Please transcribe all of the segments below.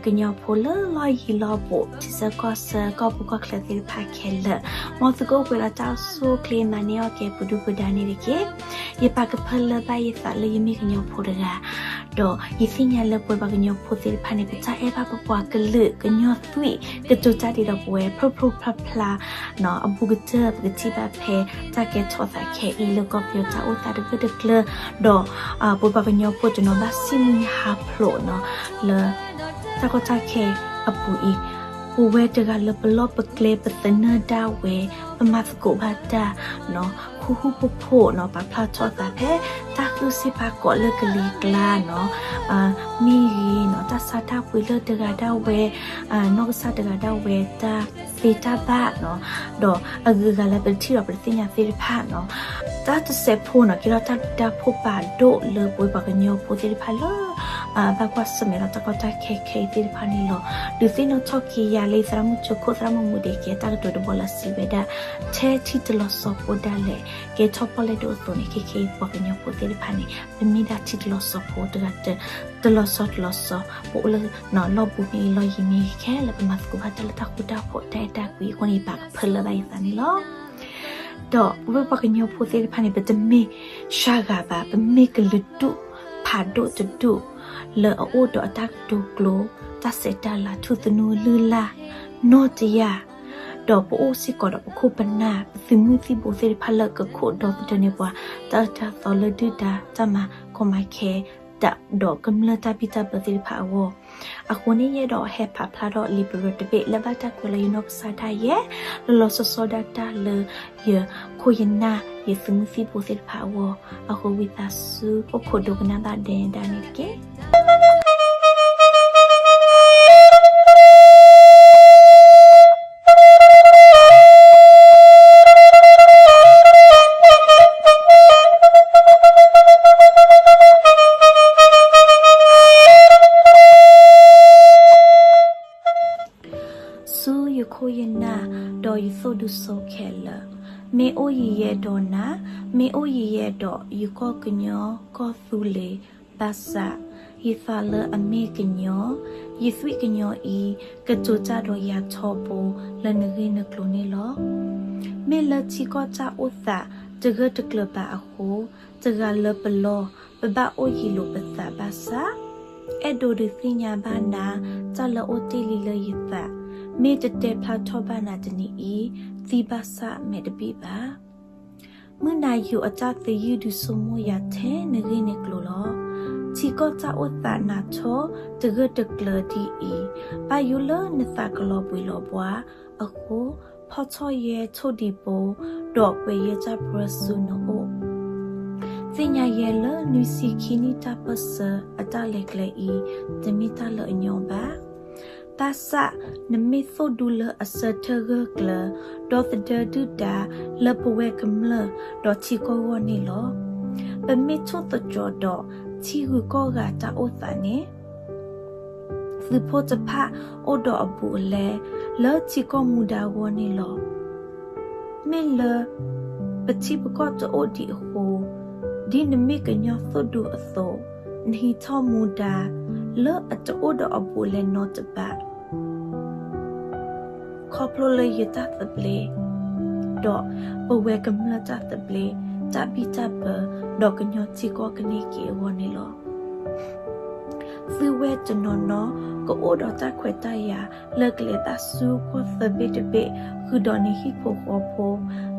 ကညီဖိလၢလီၢ်ယံၤလီၢ်ဘူး ထံဆၢကီၢ်ဆၢ ကီၢ်ပူၤကီၢ်ချၢသ့ၣ်တဖၣ်ခဲလၢာ်, မ်သုကအိၣ်ပှဲၤဒီးတၢ်အိၣ်ဆူၣ်အိၣ်ချ့ မၤန့ၢ်အီၣ်ကဲပဒုၣ်ပဒါန့ၣ်တက့ၢ်. ယပာ်ကဖၢလၢဘၣ်ယသးလၢယမ့ၢ်ကညီဖိတဂၤ, ဒီးယသ့ၣ်ညါလၢပဝဲပှၤကညီဖိသ့ၣ်တဖၣ်န့ၣ် ပတၢ်အဲၣ်ဘၣ်ပပှၤကလုာ်ကညီသွံၣ် ကတိၤတၢ်ဒ်သိးပဝဲ ဖျိဖျိဖျါဖျါ အဘူးကတၢၢ် ပကထံၣ်ဘၣ်ဖဲတၢ်ကဲထီၣ်သးခဲအံၤ လၢကီၢ်ပယီၤတၢ်အိၣ်သးတဂၢၢ်တကျၢၤ, ဒီး ပပှၤကညီဖိတနီၤဘၣ်စံၣ်မံဟးဖျိးနီၤ လၢ တၢ်ကီတၢ်ခဲအပူၤအံၤ, ပဝဲတဂၤလၢပလီၢ်ပကျဲ ပသနၢၣ်ဒၣ်ဝဲ ပမၤသကိးဘၣ်တၢ် ဃူဃူဖိးဖိးနီၤ ပာ်ဖျါထီၣ်သးဖဲတၢ်ဃုစ့ၢ်ပာ်ကီးလၢကလံၤကျါနီၤ, မ့ၢ်ဂ့ၤနီၤ တၢ်ဆါတၢ်ပှ့ၤလၢတဂၤဒၣ်ဝဲ နီၢ်ကစၢ်တဂၤဒၣ်ဝဲ တၢ်သ့တၢ်ဘၣ်နီၤ, ဒီးအဂုၤအဂၤလၢပတထံၣ်ဒီးပတသ့ၣ်ညါသ့ၣ်တဖၣ်နီၤ, တၢ်တစဲးဖိနီၤ ကဲထီၣ်တၢ်ဘျုးတၢ်ဖှိၣ်ပာ်ဒိၣ်လၢပဝဲပှၤကညီဖိသ့ၣ်တဖၣ်လၢ ဘၣ်ကွၢ်ဆၢၣ်မဲာ်ဒီးတၢ်ကီတၢ်ခဲခဲအံၤသ့ၣ်တဖၣ်န့ၣ်လီၤ. ဒုးသ့ၣ်နီၣ်ထီၣ်က့ၤယၤလၢယသရၣ်မုၣ်ကၠိခိၣ် သရၣ်မုၣ်မူဒ့ကဲ တၢ်ကတိၤတဘီလၢစံးဝဲဒၣ်, ထဲထံတလီၤဆီဖိဒၣ်လဲာ် ကဲထီၣ်ပီၣ်လဲၣ်ဒိၣ်အသိးန့ၣ် ခဲခဲအံၤပှၤကညီဖိသ့ၣ်တဖၣ်န့ၣ် ပမ့ၢ်ဒၣ်ထံတလီၤဆီဖိတဂၤ တလီၤဆီတလီၤဆီ ပအိၣ်လၢ လီၢ်ဘူးမ့ၢ်ဂ့ၤ လီၢ်ယံၤမ့ၢ်ဂ့ၤ ခဲလၢာ်ပမၤသကိးဘၣ်တၢ်လၢတၢ်ဃူတၢ်ဖိး တၢ်အဲၣ်တၢ်ကွံအဃိန့ၣ် ယပာ်ကဖၢလၢဘၣ်ယသးန့ၣ်လီၤ. ဒီးပဝဲပှၤကညီဖိသ့ၣ်တဖၣ်န့ၣ် ပတမ့ၢ်စှၤဂၤဘၣ်, ပမ့ၢ်ကလုာ်ဒူၣ်ဖးဒိၣ်တဒူၣ် လၢအအိၣ်ဒီးအတၢ်ကတိၤကျိၤ တၢ်ဆဲးတၢ်လၤ ထူသနူလုၢ်လၢ် နီၢ်တယၢ်, ဒီးပအိၣ်စ့ၢ်ကီးဒီးပခိၣ်ပနၢ် ပသုးမုၢ်သံၣ်ဘိသ့ၣ်တဖၣ်လၢကခိၣ်ဒီသဒၢန့ၢ်ပှၤ တၢ်အၢတၢ်သီလၢဒုၣ်ဒါတၢ်မၤကီမၤခဲ ဒီးကမျၢၢ်တၢ်ဘံၣ်တၢ်ဘၢသ့ၣ်တဖၣ်အဂီၢ်, အဃိန့ၣ်ယအဲၣ်ဒိးဟဲဖးဖျါထီၣ်လံာ်ပရၢတဘ့ၣ် လၢဘၣ်တၢ်ကွဲးလၢယနီၢ်ကစၢ်ဒၣ်ယဲ လီၤလီၤဆီဆီဒၣ်တၢ်လၢယခိၣ်ယနၢ် ယသုးမုၢ်သံၣ်ဘိသ့ၣ်တဖၣ်အဂီၢ်, အဃိဝံသးစူၤ အိၣ်ခိးဒိကနၣ်ဘၣ်ဒဲဒၣ်န့ၣ်တက့ၢ်. ဆူယခိၣ်ယနၢ် ဒီးယသိၣ်ဒူစိခဲလၢာ်, မ့ၢ်အိၣ်ယံၤယဲဒီးနၤ, မ့ၢ်အိၣ်ယံၤယဲဒီးယကီၢ်ကညီကီၢ်သူလ့ၤ, ဘၣ်ဆၣ် ယသးလၢအမ့ၢ်ကညီ, ယသွံၣ်ကညီအံၤ ကတိၤတၢ်ဒီးယၤထီဘိ လၢနဂ့ၢ်နကျိၤန့ၣ်လီၤ. မ့ၢ်လၢထံကီၢ်တၢ်အိၣ်သးတဂၢၢ်တကျၢၤဘၣ်အဃိ, တဂၤလၢပလီၢ် ပဘၣ်အိၣ်ယံၤလိာ်ပသးဘၣ်ဆၣ်, အဲၣ်ဒိးဒုးသ့ၣ်ညါဘၣ်နၤ တၢ်လၢအိၣ်တ့ၢ်လံလၢယသး, မ့ၢ်တတဲဖျါထီၣ်ဘၣ်နၤတနံၤအံၤ, သံဘၣ်ဆၣ်မဲာ်တဘံၣ်ဘၣ်. မုၢ်နၤယိာ်အတၢ်သယုၢ်ဒုးဆိကမိၣ်ယၤထဲနဂ့ၢ်နကျိၤလီၤ. ထံကီၢ်တၢ်အိၣ်သးနၤထီတဂၢၢ်တကျၢၤဒ်အံၤ, ဘၣ်ယိၣ်လၢနသးကလီၤဘှံးလီၤဘှါအဃိ, ဖီၣ်ထီၣ်ယဲထိၣ်ဒံးဘိ, ဒီးကွဲးယဲတၢ်ပြၢဆူနအိၣ် သ့ၣ်ညါယဲလၢနွံဆံခံနံၣ်တၢ်ပၢၢ်ဆၢအတၢ်လဲၤကျဲအံၤ, တမ့ၢ်တၢ်လၢအညီဘၣ်. ဘၣ်ဆၣ်နမ့ၢ်သိၣ်ဒူလၢအဆၢထၢၣ်ဂၢၢ်ကျၢၤ, ဒီသဒၢဒုၣ်ဒါလၢပဝဲကမျၢၢ်ဒီးထံကီၢ်ဂီၢ်န့ၣ်လီၤ. ပမ့ၢ်ထိၣ်သတြီၤဒီးထံဂုၤကီၢ်ဂၤတၢ်အိၣ်သးန့ၣ် သုးဖိတဖၣ်အိၣ်ဒီးအဘူးအလဲ လၢထံကီၢ်မူဒါဂီၢ်န့ၣ်လီၤ. မ့ၢ်လၢပထံပကီၢ်တအိၣ်ဒံးအဃိ, ဒ်နမ့ၢ်ကညီသိၣ်ဒူအသိး, နဟံးထီၣ်မူဒါလၢအတအိၣ်ဒီးအဘူးအလဲနီတဘ့ၣ် ခီဖျိလၢယတၢ်သဘျ့ ဒီးပဝဲကမျၢၢ်တၢ်သဘျ့, တၢ်ဘံၣ်တၢ်ဘၢ, ဒီးကညီထံကီၢ်ကန့ၢ်က့ၤအဂီၢ်န့ၣ်လီၤ. သုဝဲတနီၤနီၤ ကအိၣ်ဒီးတၢ်ခွဲးတၢ်ယာ်လၢကလဲၤဘၣ်ဆူကီၢ်သဘ့ၣ်တဘ့ၣ် ဃုာ်ဒီးနဟံၣ်ဖိဃီဖိ,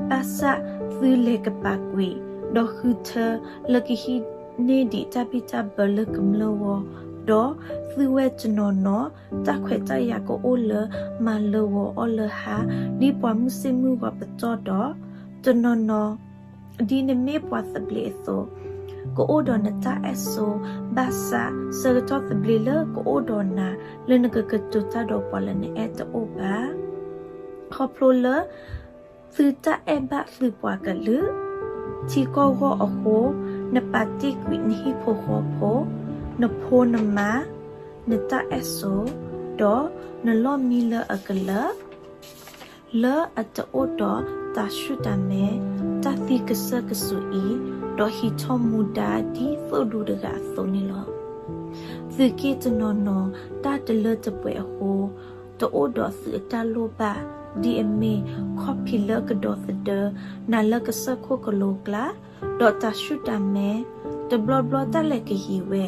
ဘၣ်ဆၣ်သုလဲၤကပာ်ကွံာ် ဒီးဃုထၢလၢကဟံးန့ၢ်ဒံးတၢ်ဘံၣ်တၢ်ဘၢလၢကမျၢၢ်ဂီၢ်, ဒီးသုဝဲတနီၤနီၤ တၢ်ခွဲးတၢ်ယာ်ကအိၣ်လၢမၤလၢဂီၤအီၣ်လၢဟါ ဒ်ပှၤမုၢ်ဆ့ၣ်မုၢ်ဂီၤပတီၢ်ဒီး တနီၤနီၤ ဒ်နမ့ၢ်ပှၤသဘျ့အသိး, ကအိၣ်ဒီးနတၢ်အဲၣ်ဆိ, ဘၣ်ဆၣ်ဆၢကတီၢ်သဘျ့လၢကအိၣ်ဒီးနၤ လၢနကကတိၤတၢ်ဒီးပှၤလၢနအဲၣ်တအိၣ်ဘၣ်. ခီဖျိလၢသုတၢ်အဲၣ်ဘၣ်သုပှၤကလုာ်, ထံကီၢ်ဂီၢ်အဃိ, နပာ်တ့ၢ်ကွံာ်နဟံၣ်ဖိဃီဖိ, နဖိနမါ, နတၢ်အဲၣ်ဆိ, ဒီးနလီၢ်မံလၢအကလၢာ် လၢအတအိၣ်ဒီးတၢ်ဆူၣ်တၢ်မဲ, တၢ်သံကစၢၢ်ကစူၤအံၤ, ဒီးဟံးထီၣ်မူဒါဒ်သိၣ်ဒူတဂၤအသိးန့ၣ်လီၤ. သုးက့တနီၤနီၤ တၢ်တလၢတပှဲၤအဃိ, တအိၣ်ဒီးသုးအတၢ်လိၣ်ဘၣ်, ဒ်အမ့ၢ် ခီၣ်ဖံးလၢကဒီသဒၢ, နၤလၢကစၢၢ်ခိၣ်ကလိကျါ, ဒီးတၢ်ဆူၣ်တၢ်မဲ, တဘျီဘျီတၢ်လဲၤကယံၤဝဲ,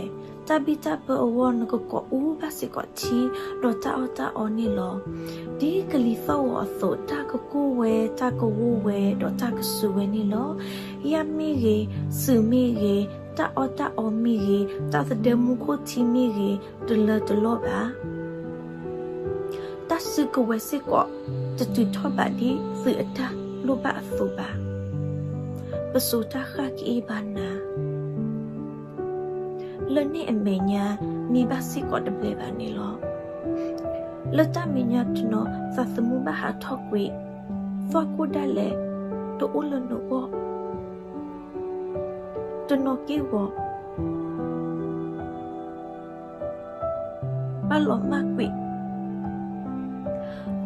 တၢ်ဘံၣ်တၢ်ဘၢအဂီၢ် နကကိးအူဘၣ်စ့ၢ်ကီးထံ ဒီးတၢ်အီၣ်တၢ်အီန့ၣ်လီၤ. ဒ်ကလံၤသီၣ်ဂီၤအသိး တၢ်ကကိၢ်ဝဲ, တၢ်ကဝီၢ်ဝဲ, ဒီးတၢ်ကစူၤဝဲန့ၣ်လီၤ. ယၣ်မ့ၢ်ဂ့ၤ, စုၤမ့ၢ်ဂ့ၤ, တၢ်အီၣ်တၢ်အီမ့ၢ်ဂ့ၤ, တၢ်သဒၢမူခိၣ်ထံမ့ၢ်ဂ့ၤ, တလၢတလီၢ်ဘၣ်. တၢ်စုကဝဲၤစ့ၢ်ကီး တတုၤထီၣ်ဘးဒ်သုးအတၢ်လိၣ်ဘၣ်အသိးဘၣ်. ပစိာ်တၢ်ဃၣ်က့ၤဘၣ်နၤ, လၢန့ၣ်အမဲာ်ညါ မံဘၣ်စ့ၢ်ကီးတဘျဲးဘၣ်န့ၣ်လီၤ. လၢတၢ်မဲာ်ညါတနီၤ သးသမူဘၣ်ဟးထီၣ်ကွံာ်, သွၣ်ခိၣ်ဒၣ်လဲာ် တအိၣ်လၢနဂီၢ်, တနီၤက့ၢ်ဂီၤ ဘၣ်လီၤမၢ်ကွံာ်,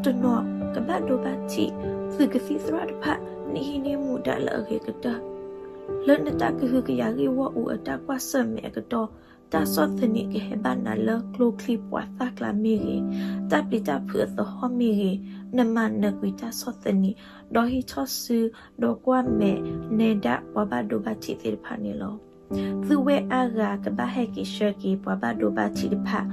တနီၤကဘၣ်ဒိဘၣ်ထံး, သုးကသံၣ်သရၣ်တဖၣ် နဟံးန့ၢ်မူဒါလၢအဂ့ၤကတၢၢ်, လၢနတၢ်ကဟုကယာ်ဂ့ၢ်ဝီအူအတၢ်ကွၢ်ဆၢၣ်မဲာ်အကတီၢ်, တၢ်ဆီၣ်သနံးကဟဲဘၣ်နၤလၢကျိချံပှၤသၣ်ကျါမ့ၢ်ဂ့ၤ, တၢ်ပျံၤတၢ်ဖုးအသဟီၣ်မ့ၢ်ဂ့ၤ, နမၤနၢၤကွံာ်တၢ်ဆီၣ်သနံး, ဒီးဟံးထီၣ်စု, ဒီးကွၢ်မဲာ်နဲဒၣ်ပှၤဘၣ်ဒိဘၣ်ထံးသ့ၣ်တဖၣ်န့ၣ်လီၤ. သုဝဲအါဂၤကဘၣ်ဟဲက့ၤဆှၢက့ၤပှၤဘၣ်ဒိဘၣ်ထံးတဖၣ်,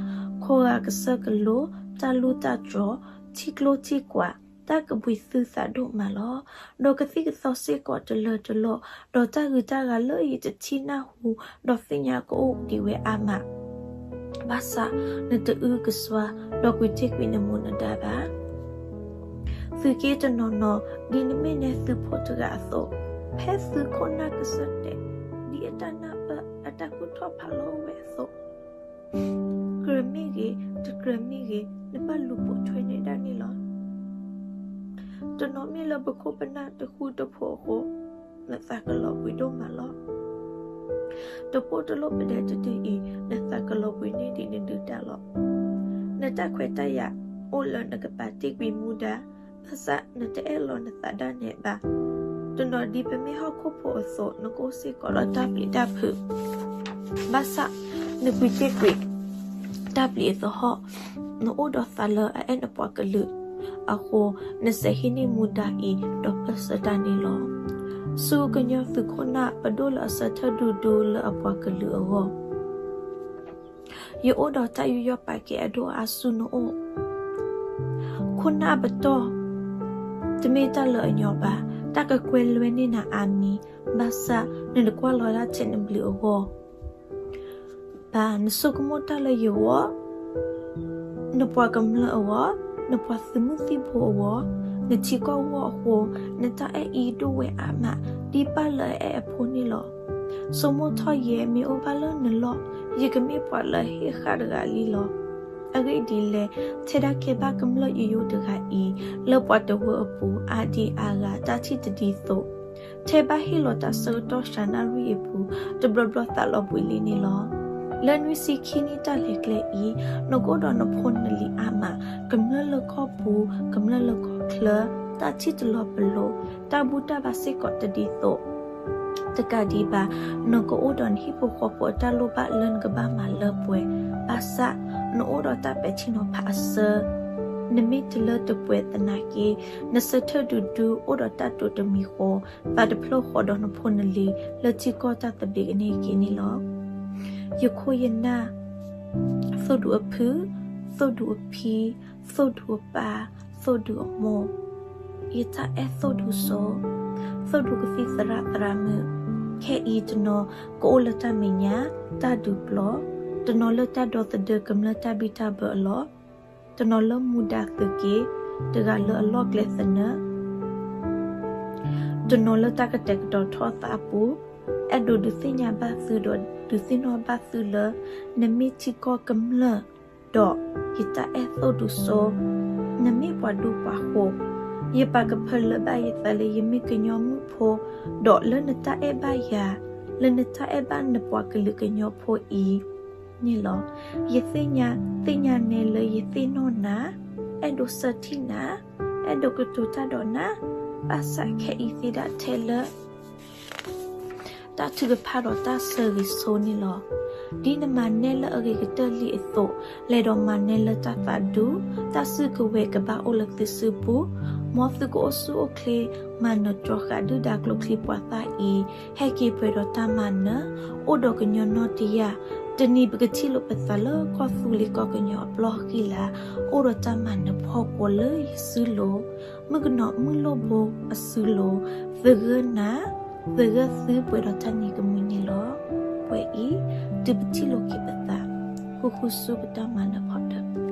ခီဂာ်ကစၢၢ်ကလိ, တၢ်လူၢ်တၢ်တြီၤ, ထံကျိထံကွာ်, တၢ်ကဘှံးသုသးဒိၣ်မးလီၤ. ဒီးကသံၣ်ကသီစ့ၢ်ကီးတလၢတလီၢ်, ဒီးတၢ်ဂုၤတၢ်ဂၤလၢယတထံၣ်နၢ်ဟူ, ဒီးသ့ၣ်ညါကအိၣ်ဒံးဝဲအါမး, ဘၣ်ဆၣ်နတအုကစွါ, ဒီးကွံာ်တ့ၢ်ကွံာ်နမူနဒါဘၣ်. သုးက့တနီၤနီၤ ဒ်နမ့ၢ်နဲသုးဖိတဂၤအသိး, ဖဲသုးခိၣ်နၢ်ကစၢၢ်တဲာ်, ဒ်အတၢ်နၢ်ပၢၢ်အတၢ်ကူၣ်ထီၣ်ဖးလီၤဝဲအသိး, ကြၢးမ့ၢ်ဂ့ၤ, တကြၢးမ့ၢ်ဂ့ၤ, နဘၣ်လူၤပိာ်ထွဲနဲဒၣ်န့ၣ်လီၤ. တနီၤမ့ၢ်လၢပခိၣ်ပနၢ်တဃူတဖိးအဃိ, နသးကလီၤဘှံးဒိၣ်မးလီၤ. တပိၢ်တလိၣ်ပဒဲတတုၤအံၤ, နသးကလီၤဘှံးန့ၢ်ဒံးနဒုၣ်ဒါလီၤ. နတၢ်ခွဲးတၢ်ယာ်အိၣ်လၢနကပာ်တ့ၢ်ကွံာ်မူဒါ, ဘၣ်ဆၣ်နတအဲၣ်လီၤနသးဒၣ်နဲဘၣ်. တနီၤဒ်ပမ့ၢ်ဟီၣ်ခိၣ်ဖိအသိး, နကအိၣ်စ့ၢ်ကီးဒီးတၢ်ပျံၤတၢ်ဖုး, ဘၣ်ဆၣ်နကွံာ်တ့ၢ်ကွံာ်တၢ်ပျံၤအသဟီၣ်, နအိၣ်ဒီးသးလၢအအဲၣ်နပှၤကလုာ်အဃိ, နစဲးဟံးန့ၢ်မူဒါအံၤဒီးပၢၢ်ဆၢတၢ်န့ၣ်လီၤ. ဆူကညီသုးခိၣ်နၢ်ပဒိၣ်လၢအဆၢထၢၣ်ဒူဒူလၢအပှၤကလုာ်အဂီၢ်, ယအိၣ်ဒီးတၢ်ယူးယီၣ်ပာ်ကဲအဒိၣ်အါဆူနအိၣ်. ခိၣ်နၢ်အပတီၢ်, တမ့ၢ်တၢ်လၢအညီဘၣ်, တၢ်ကကွဲလွဲန့ၢ်နၤအါမံၤ, ဘၣ်ဆၣ်နတကွၢ်လီၤဒၣ်ထဲနဘျုးအဂီၢ်ဘၣ်. နဆိကမိၣ်တၢ်လၢယဂီၢ်, နပှၤကမျၢၢ်အဂီၢ်, နပှၤသုးမုၢ်သံၣ်ဘိအဂီၢ်, နထံကီၢ်ဂီၢ်အဃိ, နတၢ်အဲၣ်အံၤဒိၣ်ဝဲအါမး, ဒ်ပၢ်လၢအအဲၣ်အဖိန့ၣ်လီၤ. ဆိကမိၣ်ထီၣ်ယဲမ့ၢ်အိၣ်ဘၣ်လၢနလီၢ်, ယကမ့ၢ်ပှၤလၢအဟ့ၣ်ဃာ်တဂၤလံလီၤ. အဂ့ၢ်ဒ်လဲၣ်, ထဲဒၣ်ကဲဘၣ်ကမျၢၢ်ယိယိတဂၤအံၤ, လၢပှၤတဝၢအပူၤအါဒံအါဂၤတၢ်ထံၣ်တဒ်သိး, ထဲဘၣ်ဟ့ၣ်လီၤတၢ်ဆၢကတီၢ်စှၤနၣ်ရံၣ်အပူၤ, တဘျီဘျီသးလီၤဘှံးလံန့ၣ်လီၤ. လၢနွံဆံခံနံၣ်တၢ်လဲၤကျဲအံၤ, နကအိၣ်ဒီးနဖိနလံၤအါမး, ကမျၢၢ်လၢကီၢ်ပူၤ, ကမျၢၢ်လၢကီၢ်ချၢ, တၢ်ထံၣ်တလီၤပလိာ်, တၢ်ဘူၣ်တၢ်ဘါစ့ၢ်ကီးတဒ်သိး တကးဒံးဘၣ်, နကအိၣ်ဒီးနဟံၣ်ဖိဃီဖိအတၢ်လိၣ်ဘၣ်လၢနကဘၣ်မၤလၢပှဲၤ, ဘၣ်ဆၣ်နအိၣ်ဒီးတၢ်ပဲာ်ထံနီၤဖးအဆၢ, နမ့ၢ်တလၢတပှဲၤသနာ်က့, နဆၢထၢၣ်ဒူဒူအိၣ်ဒီးတၢ်တိာ်တမံၤဃီ, သးတဖျၢၣ်ဃီဒီးနဖိနလံၤ လၢထံကီၢ်တၢ်သဘျ့ကန့ၢ်က့ၤန့ၣ်လီၤ. ယခိၣ်ယနၢ်, သိၣ်ဒူအဖု, သိၣ်ဒူအဖံ, သိၣ်ဒူအပၢ်, သိၣ်ဒူအမိၢ်, ယတၢ်အဲၣ်သိၣ်ဒူစိ, သိၣ်ဒူကသံၣ်သရၣ်သရၣ်မုၣ်, ခဲအံၤတနီၤကအိၣ်လၢတၢ်မဲာ်ညါ, တၢ်ဒုးပျီ, တနီၤလၢတၢ်ဒီသဒၢကမျၢၢ်တၢ်ဘံၣ်တၢ်ဘၢအလီၢ်, တနီၤလၢမူဒါသုးက့, တဂၤလၢအလီၢ်ကျဲသနၢၣ် တနီၤလၢတၢ်ကတဲာ်ကတီၤထီၣ်သးအပူၤ, အဲၣ်ဒိးဒုးသ့ၣ်ညါဘၣ်သုဒီးဒုးသ့ၣ်နီၣ်ဘၣ်သုလၢ နမ့ၢ်ထံကီၢ်ကမျၢၢ်, ဒီးယတၢ်အဲၣ်သိၣ်ဒူစိ, နမ့ၢ်ပှၤဒူပှၤဃိး, ယပာ်ကဖၢလၢဘၣ်ယသးလၢယမ့ၢ်ကညီမုၣ်ဖိ, ဒီးလၢနတၢ်အဲၣ်ဘၣ်ယၤ, လၢနတၢ်အဲၣ်ဘၣ်နပှၤကလုာ်ကညီဖိအံၤန့ၣ်လီၤ. ယသ့ၣ်ညါ, သ့ၣ်ညါနဲလၢယသ့ၣ်နီၣ်နၤ, အဲၣ်ဒိးဆၢထံၣ်နၤ, အဲၣ်ဒိးကတိၤတၢ်ဒီးနၤ, ဘၣ်ဆၣ်ခဲအံၤသ့ဒၣ်ထဲလၢ တၢ်ထုကဖၣ်ဒီးတၢ်ဆၢဂ့ၤဆိန့ၣ်လီၤ. ဒ်နမၤနဲလၢအဂ့ၤကတၢၢ်လံအသိး, လဲၤဒီးမၤနဲလၢတၢ်သးဒူ, တၢ်စုကဝဲၤကဘၣ်အိၣ်လၢသုစုပူၤ, မ်သုကအိၣ်ဆူၣ်အိၣ်ချ့, မၤနၢၤတြီဃာ်ဒုၣ်ဒါကျိချံပှၤသၣ်အံၤ, ဟဲက့ၤပှဲၤဒီးတၢ်မၤနၢၤ, အိၣ်ဒီးကညီနီၢ်တယာ်, တနံၤပကထံၣ်လိာ်ပသးလၢကီၢ်သူလ့ၤကီၢ်ကညီအပျီၢ်အဃံလၤ, အိၣ်ဒီးတၢ်မၤနၢၤဖီကွီၤလၢယစုလိၤ, မုၣ်ကနီၤမုၣ်လိၣ်ဘိအစုလိၤ, သဂၢၢ်နၤ, သဂၢၢ်သုပှဲၤဒီးတၢ်နံၤကမှံန့ၣ်လီၤ. ပှဲၤအံၤ, တုၤပထံၣ်လိာ်က့ၤပသး, ဃုဃုဆိပတၢ်မၤနၢၤဖီတၢၢ်